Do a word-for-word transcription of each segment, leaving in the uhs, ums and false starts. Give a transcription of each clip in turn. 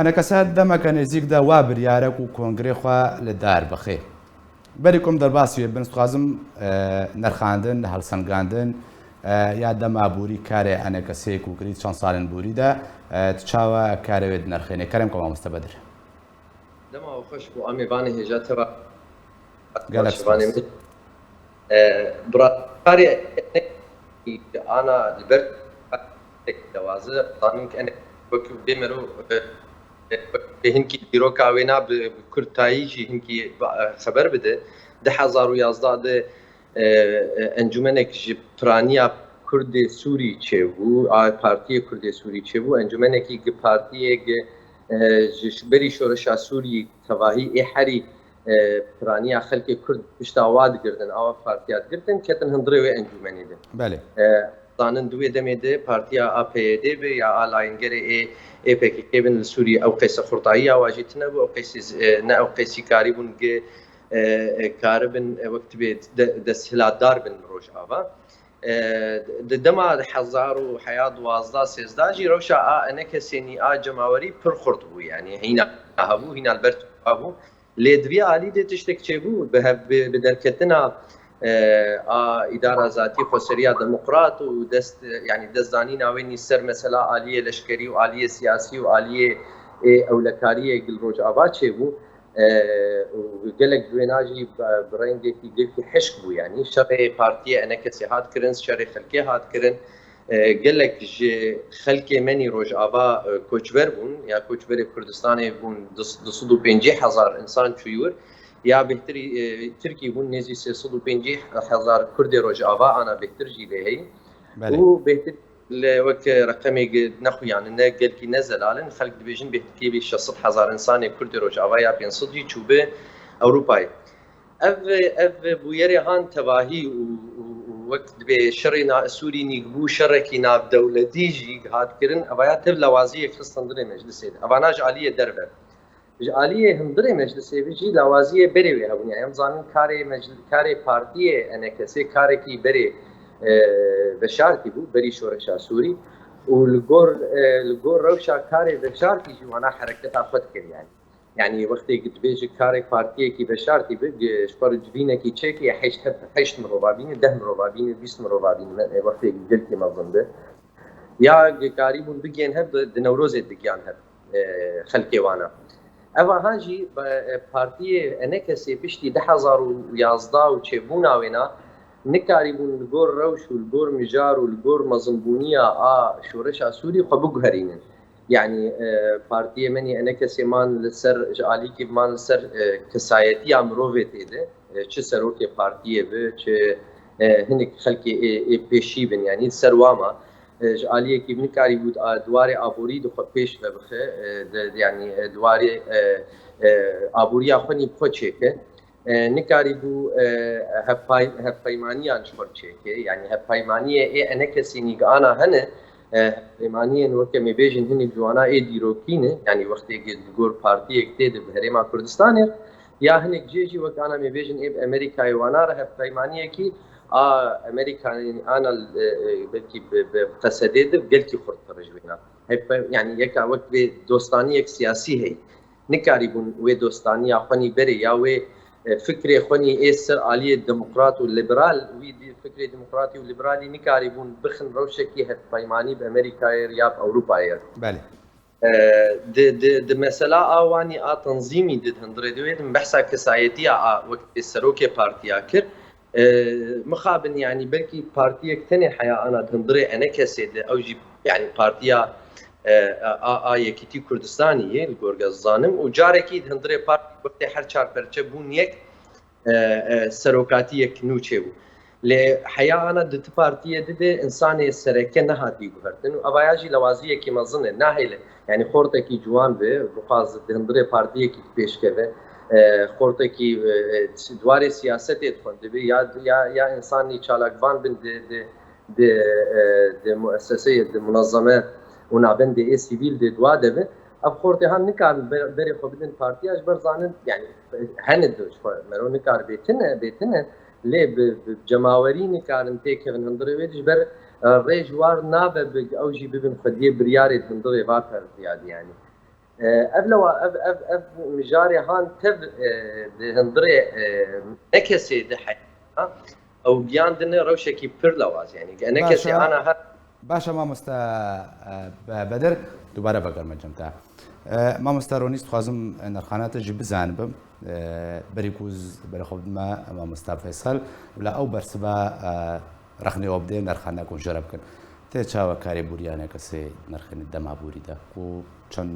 Enekese demeke nêzîk de wa biryarek û kongrê xwe li dar bixê. Berî ku em derbasî wê bin, dixwazim, e, nerxandin, helsengandin, e, ya dema borî karê Enekesê ku kirî çend salên borî de, e, tu çawa karê wê dinirxînî? Kerem ke mamoste Bedir. Dema we xweş bû, a mêvanê hêja teva. Gelek spas. E, bira, karê ana li ber dewazî, zanin ki enek wek bê mero, e, e, wek bê hinkî dîroka wê na bi, bi kurtayî jî hinkî ba-, e, xeber bide. Du hezar û yazdeh de, e, e, encûmenek ji piraniya Kurdê Sûrî çêbû, a Partiyê Kurdê Sûrî çêbû, encûmenekî gi partiyê gi, e, ji berî şoreşa Sûrî tevahî ê herî, e, piraniya xelkê Kurd pişta wa digirtin, awa partiya digirtin, ketin hundirê wê encûmenê de. Belê. E, zanin di wê demê de partiya A P Y D bi ya a layîngerê ê, ê P K K bin li Sûrî ew qeyse xurtayiya wa jî tine bû, ew qeysî z-, e, ne ew qeysî karîbûn gi, e, e, karibin, e, wek tibê de-, desthilatdar bin li Rojava. E, di dema hezar û heya duwazdeh sêzdeh jî rewşa a Enekesênî a cemawerî pir xurt bû, yanî hîna hebû, hîna li ber çawa bû. Lê di vî alî de tiştek çêbû, bi hev-, bi, bi derketina, e, a îdara zatî xweseriya demokrat û dest, yanî destdanîna wê nî ser mesela aliyê leşkerî û aliyê siyasî û aliyê, e, ewlekariyê gil Rojava çêbû. E, û gelek ji wêna jî bi, bi rengekî gelkî hişk bû, yanî şerê partiyê Enekesê hat kirin, şerê xelkê hat kirin. E, gelek ji xelkê me nî Rojava, e, koçber bûn, ya koçberê Kurdistanê bûn du, du sed û pêncî hezar însan çûyî wir, ya bêhtirî, e, Tirkî bûn, nêzî sê sed û pêncî hezar Kurdê Rojava ana bêhtir jî lê heyî. Belê. Û bêhtir li wek reqemê gi-, nexuyanine, gelkî ne zelal in. Xelk dibêjin bêhtir kêlî şeş sed hezar însanê Kurdê Rojava ya pênc sed jî çûbi Ewropayê. Ev, ev bûyerê han tevahî û, û, û wek dibê şerê na Sûrî nîk bû, şerekî navdewletî jî hat kirin, evaya tev lawaziyek xist hundirê meclisê de. Evana ji aliyê derve. Ji aliyê hundirê meclisê ve jî lawaziyê berê wê hebûn. Yani em zanin karê mecl-, karê partiyê Enekesê karekî berê, e, veşartî bû, berî şoreşa Sûrî. Û li gor, e, li gor rewşa karê veşartî jî wana hereketa xwe dikir yani. Yani wextê dibêje karê partiyekî veşartî bi, ji xwe re civînekî çêke, heşt, heşt mirova bîne, deh mirova bîne, bîst mirova bîne, me, e, wextê gelkî mezin bi. Ya karîbûn bigên hev di, di Newrozê digiyan hev, e, xelkê wana. Ev aha jî be, e, partiyê Enekesê piştî du hezar û yazdeh û çêbûna wêna nikarîbûn li gor rewş û li gor mijar û li gor mezinbûniya a şoreşa Sûrî xwe biguherînin. Yani, e, partiyê me nî Enekesê man li ser, ji alîkî man li ser, e, kesayetiya mirovê tê de, e, çi serokê partiyê bi, çi, e, hinek xelkê ê, ê pêşî bin, yani li ser wa ma. E, ji aliyekî nikarîbû di, a, di warê aborî de xwe pêş ve bixe, e, de, de, yanî, e, di warê, e, e, aboriya xwe nî bi xwe çêke. E, nikarîbû, e, hevpay-, hevpeymaniyan ji xwe çêke. Yani hevpeymaniyê ê Enekesî nî ana hene, e, hevpeymaniyên weke me bêjin hinek ji wana ê dîrokî ne. Yani wextê di gor partiyek tê de bi Herêma Kurdistanê, ya hinek cê jî wek ana me bêjin ê bi Amerîkayê wana re hevpeymaniyekî a Amerîkanê ana, e, e, belkî bi, bi Qesedê de gelkî xurttir ji wêna. Hevpey-, yani yeka wek vê dostaniyek siyasî heye. Nikarîbûn wê dostaniya xwe nî berê ya wê, e, fikrê xwe nî ê ser aliyê demokrat û liberal, wî dî fikrê demokratî û liberalî nikarîbûn bixin rewşekî hevpeymanî bi Amerîkayê re ya bi Ewropayê re. Belê. E, di, di, di mesela a wanî a tenzîmî di hundirê di wê din behsa kesayetiya a wek serokê partiya kir. E, mixabin, yani belkî partiyek tenê heya ana di hundirê Enekesê de, ew jî yani partiya, e, a, a Yekîtî Kurdistanî ye, li gor ge zanim, û carekî di hundirê partî wextê her çar perçe bûn yek, e, e, serokatiyek nû çêbû. Lê heya ana di ti partiyê di de insanê sereke nehatî guhertin û evaya jî lewaziyekî mezin e, nahêle. Yani xortekî ciwan bi, bixwaz di hundirê partiyekî pêşkeve, e, xortekî, e, e, di warê siyasetê dixwendibê, ya, ya, ya însanî çalakvan bin di, di, di, e, di muesseseyê, di munezeme û navendê ê sivîl de dua de bi. Ev xortê han nikarin be-, berê xwe bidin partiya, ji ber zanin, yani, hene di ji xwe mero nikar bêtine, bêtine, lê bi, bi cemawerî nikarin têkevin hundirê wê, ji ber, e, rê ji war nabe bi ew jî bibin xwediyê biryarê di hundirê va partiya de, yani. E, ev lewa, ev, ev, ev mijarê han tev, e, di hundirê, e, enekesê di heyata, ew giyandine rewşekî pir lewaz, yanî enekesê ana her. Baş e mamoste, e, Be-, Bedir, dubare vegerme cem te. E, mamoste Ronî, dixwazim, e, nirxana te jî bizanibim. E, berî ku z-, berê xwe bidime, e, mamoste Feysal, bila ew bersiva, e, rexnê we bidê, nirxandina ku jere bikin. Tê çawa karê bûrî enekesê nirxînî dema bûrî de? Ku çend,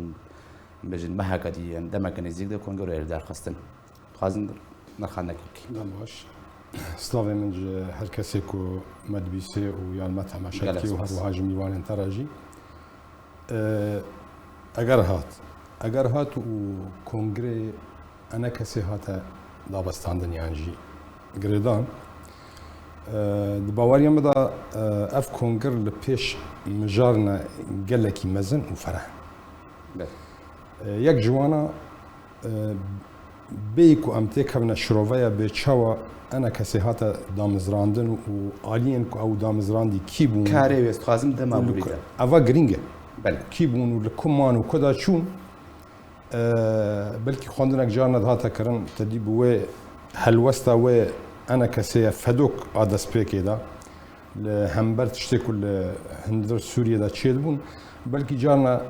bêjin, meheke dî, yan demeke nêzîk de konger êrî derxistin. Dixwazin nirxandinekê bikî. Dem baş. Slavê min ji her kesê ku me dibîsê û yan me temaşe dikî û her wiha ji mîvanên te re jî. E, eger hat, eger hat û kongrê enekesê hate dabestandin yan jî girêdan, e, di baweriya min de, e, ev kongir li pêş mijarine gelekî mezin û fereh. E, yek ji wana, e, bêyî ku em têkevine şiroveya bê çawa enekesê hate damizrandin û aliyên ku ew damizrandî kî bûn? Karê wê, dixwazim dema bûrî de. Eva girîng e. Belê. Kî bûn û li ku man û ku da çûn? E, belkî xwendinek carna dihate kirin, te dî bi wê helwesta wê enekesê ye fedok a destpêkê de. Li hember tiştê ku li hundir Sûriyê de çêdibûn, belkî carna,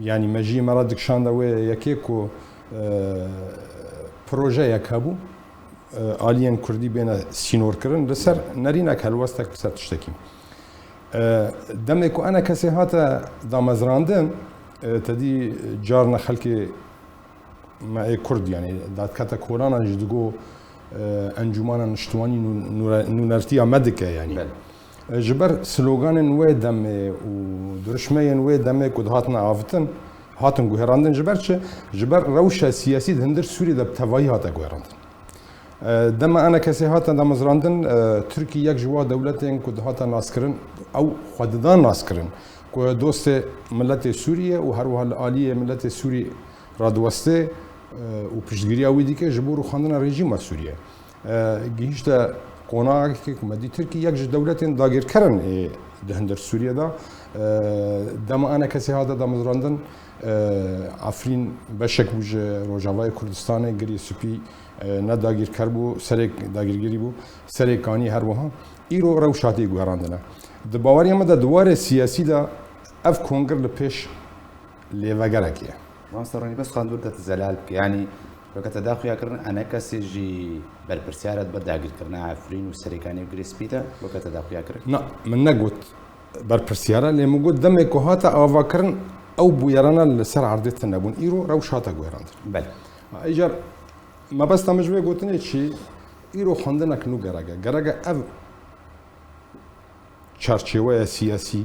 yanî mejiyê me re dikişanda wê yekê ku, e, projeyek hebû, e, aliyên Kurdî bêne sînorkirin, li ser nerînek helwestek, li ser tiştekî. E, demê ku enekesê hate damezrandin, e, te dî carna xelkê me ê Kurd, yanî dadkete kolana jî digo, e, Encûmena Niştimanî nû-, nûre-, nûnertiya me dike, yanî. Belê. E, ji ber sloganên wê demê û dirişmeyên wê demê ku dihatine avitin, hatin guherandin, ji ber çi? Ji ber rewşa siyasî di hundir Sûriyê de bi tevayî hate guherandin. E, dema enekesê hate damezrandin, e, Tirkî yek ji wa dewletên ku dihate naskirin, ew xwe dida naskirin ku dostê miletê Sûriyê û her wiha li aliyê miletê Sûrî radiwestê, e, û piştgiriya wî dike ji bo rûxandina rejîma Sûriyê. E, gihîşte qonaxekê ku me dî Tirkî yek ji dewletên dagîrker in ê di hundir Sûriyê de. E, dema enekesê hate damezrandin, e, Efrîn beşek bû ji Rojavayê Kurdistanê, Girê Spî, e, ne dagîrker bû, serê dagîrgirî bû, Serê Kanî her wiha. Îro rewş hatiye guherandine. Di baweriya me de di warê siyasî de ev kongir li pêş lêvegerekê ye. Mamoste Ronî, bes xwe dûr de tu zelal bike. Yanî weke te da xuya kirin, enekesê jî berpirsiyar e dibe dagîrkirina Efrîn û Serê Kanî û Girê Spî de, weke te da xuya kirin? Na, min negot berpirsiyar e, lê min got demê ku hate avakirin ew bûyerana li ser erdê tune bûn. Îro rewş hate guherandin. Belê. Ha, îcar mebesta min ji vê gotinê çi? Îro xwendinek nû gerek e. Gerek e ev çarçêweya siyasî.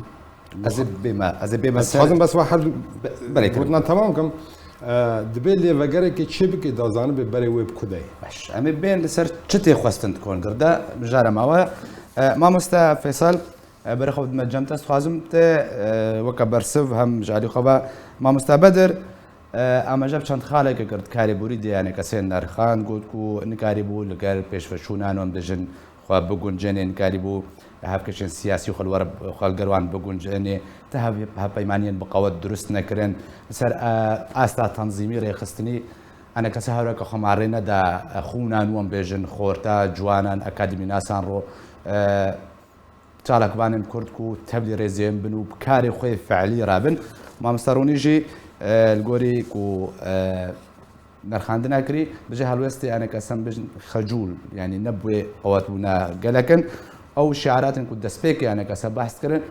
Ez ê bême, ez ê bême Ez ser dixwazim bes va her du Be-, belê, gotina tamam kim. E, dibê lêvegerekê çê bike da zanibe berê wê bi ku de ye. Baş, em ê bên li ser çi tê xwestin di kongir de, mijara me we. E, mamoste Feysal, e, berê xwe bidime cem te, dixwazim te, e, weke bersiv hem ji alî xwe ve mamoste Bedir, e, amaje bi çend xaleke kir, karê borî dê enekesên nerxan, got ku nikarîbû li gel pêşveçûnan û em dibêjin xwe biguncênê, nikarîbû hevkêşên siyasî xwe li wer, xwe li gel wan biguncênê, ti hev-, hevpeymaniyên bi qewet dirust nekirin. Li ser, e, asta tenzîmî rêxistinî enekese hewreke xwe ma rê neda, e, xûnan û em bêjin xorta, ciwanan, akademînasan ro, e, çalakvanên Kurd ku tevlî rêzên bin û bi karê xwe yê fe'lî rabin. Mamoste Ronî jî, e, li gorî ku, e, nerxandina kirî, bi cih helwestê enekese em bêjin xecûl, yanî ne bi wê qewetbûna gelek in. Ew şiaratên ku destpêkê enekese behs kirin,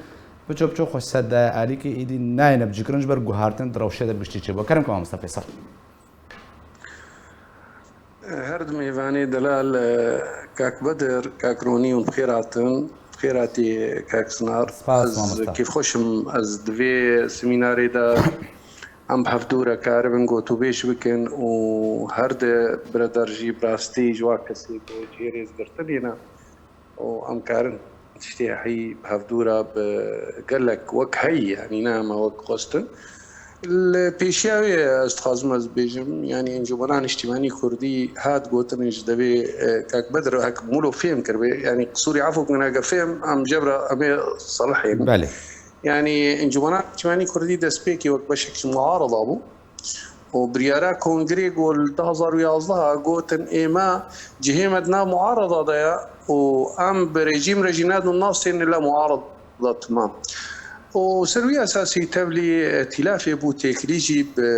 piço piço xwe ser dayê alîkê êdî nayêne bicihkirin, ji ber guhartin di rewşê de giştî çêbû. Kerem ke mamoste Feysal. Her du mêvanê delal, e, kak Bedir, kak Ronî hûn bi xêr hatin. Bi xêr hatî kak Sinar. Spas, mamoste. Ez kêfxweş im, ez di vê semînarê de em bi hevdû re karibin gotûbêj bikin û her du bireder jî bi rastî ji wa kesê ku cihê rêzgirtinê ne û em karin tiştê heyî bi hevdû re bi gelek wek heyî, yanî ne hema wek xwestin. Li pêşiya wê ez dixwazim ez bibêjim, yanî Encûmena Niştîmanî Kurdî hat gotin ji devê, e, kak Bedir hek mûlo fêm kiribe, yanî qisûrî efû bikin heke fêm em cebra em ê selihê bin. Belê. Yanî Encûmena Niştîmanî Kurdî destpêkê wek beşek ji muarada bû. û biryara kongrê ku li du hazar û yazdeh gotin, ê me cihê me di nav muarada de ye û em bi rejîm re jî nedin nas tên li muarada, tamam. Û ser wî esasî tevlî îtîlafê bû, têkilî jî bi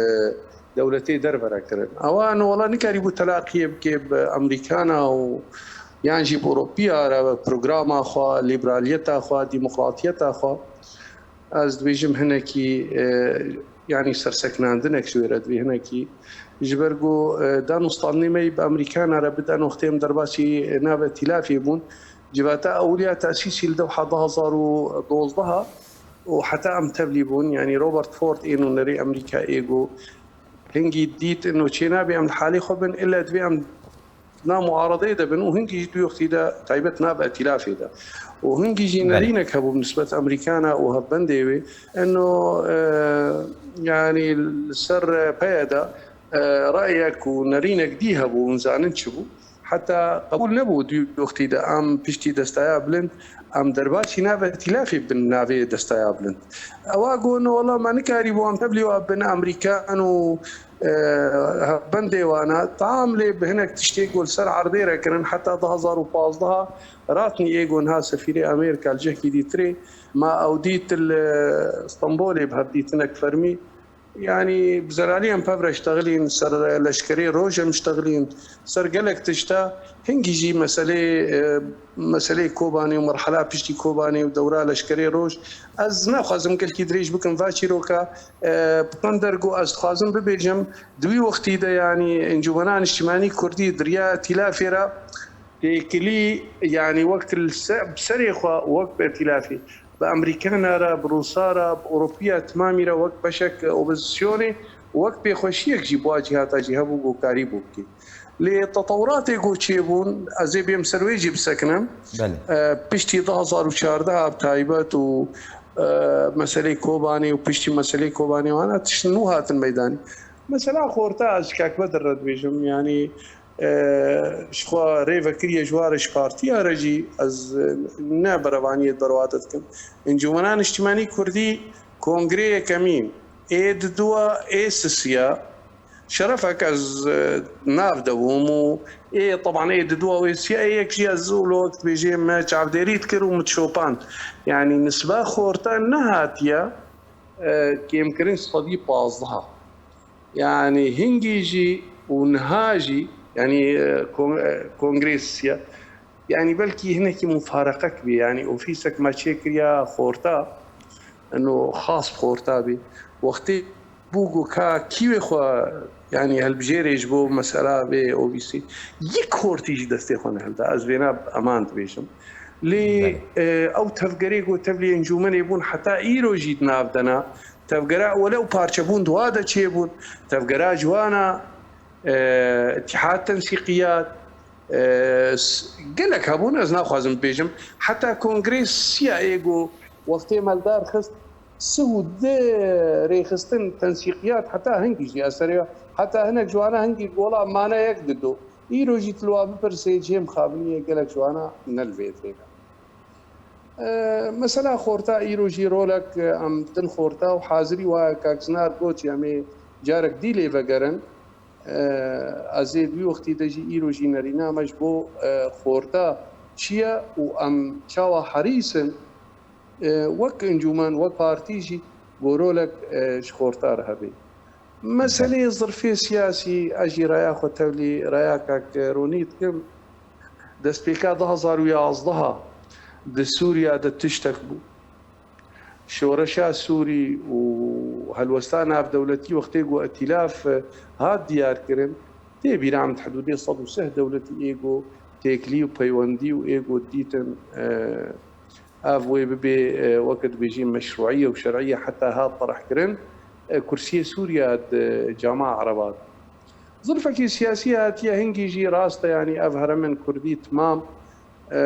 dewletê derve re kirin. Ewa no wela nikarîbû telaqiyê bike bi Amerîkana û yan jî bi Ewropiya re, bi programa xwe, lîberaliyeta xwe, demokratiyeta xwe. Ez dibêjim hinekî, e, yanî sersekinandinekî wê re dibê hinekî. Ji ber ku, e, dan û standinê me yî bi Amerîkana re bidin, wextê em derbasî navê îtîlafê bûn. Civata ewliya tesîsî li Dewha du hazar û dozdeh û heta em tevlî bûn, yanî Robert Ford ê nûnerê Amerîka ê got, hingî dît ino çênabê em li halê xwe bin, illa divê em nav muaradeyê de bin û hingî jî di wî wextî de taybet nav îtîlafê de. Û hingî jî Belê. nerînek hebû bi nisbet Amerîkana û hevbendê wê. Ino, e, yanî li ser peye de, e, reyek û nerînek dî hebû, hûn zanin çi bû. Heta qebûl nebû di wî wextî de em piştî destaya bilind, em derbasî nav îtîlafê bin navê destaya bilind. Ewa got, wela me nikarîbû em tevlî wa bin Amerîkan û, e, hevbendê wana. Tam lê bi hinek tiştê ku li ser erdê re kirin, heta du hazar û pazdeh ratnî ê ku niha sefîrê Amerîka li cihekî dîtirê, ma ew dît li Stenbolê bi hevdîtinek fermî. Yanî bi zelalî em pev re ştexilîn, ser leşkerê roj em ştexilîn, ser gelek tişta, hingî jî meselê, e, meselê Kobanê û merhela piştî Kobanê û dewra leşkerê roj. Ez naxwazim gelkî dirêj bikim va çîroka, e, bi qender ku ez dixwazim bibêjim, di wî wextî de yanî Encûmena Niştimanî Kurdî di riya îtîlafê re têkilî, yanî wek li se-, bi serê xwe wek bi îtîlafê. Bi Amerîkana re, bi Rûsa re, bi Ewropiya timamî re wek beşek opozisyonê, wek pêxweşiyek jî bi wa cihata jî hebû ku karîbû bikê. Lê tetewuratê ku çêbûn, ez ê bêm ser wê jî bisekinim. Belê. E, piştî du hazar û çardeh bi taybet û, e, meselê Kobanê û piştî meselê Kobanê wana tişt nû hatin meydanê. Mesela Xorta ez ji Kak Bedir re dibêjim, yanî, e, ji xwe rê vekiriye ji wa re ji partiya re jî ez, e, ne berevaniyê di berwa de dikim. Encûmena Niştimanî Kurdî kongrê yekemîn ê diduwa ê sisiya şerefek ez, e, nav de bûm û ê teban ê diduwa ê siya ê yek jî ez û li wek dibêjê me çavdêrî dikir û min dişopand. Yanî nisba Xorta nehatiye, e, kêmkirin sedî pazdeh. Yanî hingî jî û niha jî, yanî, e, kon-, e, kongrê sisiya, yanî belkî hinekî mufareqek bî, yanî ofîsek me çêkiriya Xorta, eno xas bi Xorta bî. Wextê bû ku ka kî wê xwe, yanî helbijêrê ji bo mesela vê ofîsê, yek Xortî jî destê xwe nehilda. Ez vêna bi eman dibêjim. Lê, Belê. e, ew tevgerê ku tevlî encûmenê bûn heta îro jî di nav de ne. Tevgera welew parçebûn di wa de çêbûn. Tevgera ciwana, e, Îtîhad Tensîqiyat, e, s-, gelek hebûn, ez naxwazim bibêjim. Heta kongrê siya ê ku wextê me li dar xist, sih û du rêxistin tensîqiyat heta hingî jî ez serê, heta hinek ji wana hingî gola mane yek dido. Îro jî tu li wa bipirsê cihê mixabiniyê gelek ji wana ne li vê derê ne. E, mesela Xorta îro jî rolek, e, em din Xorta û hazirî waya kak Zinar got, em ê carek dî lê vegerin. E, ez ê di wî wextî de jî îro jî nerîna me ji bo, e, Xorta çi ye û em çawa herîs in, e, wek encûmen, wek partî jî ku rolek, e, ji Xorta re hebe. Meseleyê zirfê siyasî, ez jî raya xwe tevlî raya kak Ronî dikim. Destpêka du hazar û yazdeh di Sûriya de tiştek bû. Şoreşa Sûrî û helwesta navdewletî wextê ku îtîlaf hat diyarkirin, tê bîra min di hidûdê sed û sih dewletî ê ku têkilî û peywendî û ê ku dîtin, e, ev wê bibê, e, weke dibêjî meşrûîye û şerîye heta hat terehkirin, e, kursiyê Sûriya di cama Ereba de. Zilfekî siyasî hatiye hingî jî rast e, yanî ev heremên Kurdî timam, e,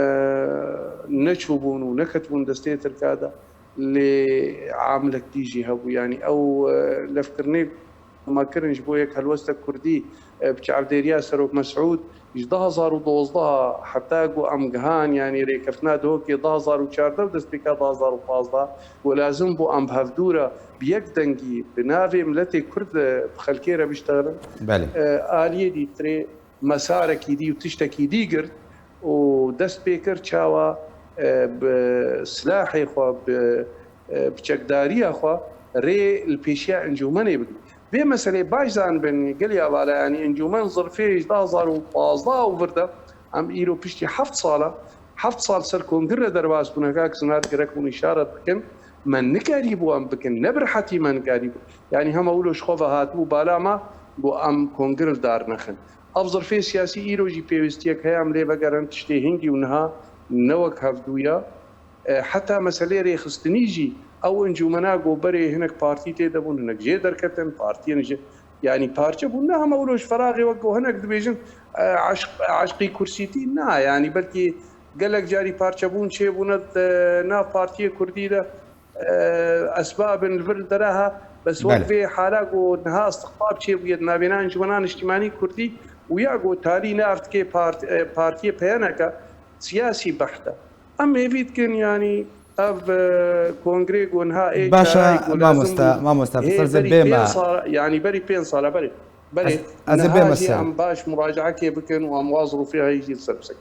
neçûbûn û neketibûn destê Tirka de, lê amilek dî jî hebû. Yanî ew, e, levkirinê me kirin ji bo yek helwestek kurdî, e, bi çavdêriya Serok Mesûd, ji du hazar û dozdeh heta ku em gihan, yanî rêkeftina Duhokê du hazar û çardeh û destpêka du hazar û pazdeh, ku lazim bû em bi hevdû re bi yek dengî bi navê miletê kurd, e, bi xelkê re biştexilin. Belê. E, aliyê dîtirê mesarekî dî û tiştekî dî girt û dest pê kir çawa, e, bi silahê xwe, bi, e, bi çekdariya xwe rê li pêşiya encûmenê bigrin. Vê meselê baş zanibin, gelî hevala, yanî encûmen zirfê ji du hazar û pazdeh û vir de, em îro piştî heft sal e, heft sal ser kongre derbas bûne, kak Sinar, gerek hûn îşaret bikin, me nikarîbû em bikin, ne bi rihetî me nikarîbû. Yanî hema wilo ji xwe ve hatibû bala me, got em kongre li dar nexin. Ev zirfê siyasî îro jî pêwîstiyek heye em lê vegerin, tiştê hingî û niha ne wek hevdû ye. E, heta meseleyê rêxistinî jî ew encûmena ku berê hinek partî tê de bûn, hinek jê derketin, partiyên ji, yanî parçe bûn. Ne hema wilo ji feraxê wek ku hinek dibêjin, e, eşq, eşqî kursîtî, na, yanî belkî gelek carî parçebûn çêbûne di nav partiyê kurdî de, e, esbabin li vir li dera ha, bes wek Belê. vê hala ku niha istiqbab çêbûye di navêna encûmena niştîmanî kurdî û ya ku talî nav dike part-, e, partiyê P Y N K siyasî behs e. Em hêvî dikin, yanî ev, e, kongrê ku niha ê Baş e, çarayê ku lazim mamosta, bû, mamosta, hê Fisal, ez ê berî bême. pênc sal, yanî berî pênc sala berê. Berê, Ez, ez ê niha bême jî ser. em baş muracaekê bikin û em wa zirûfê jî li ser bisekin.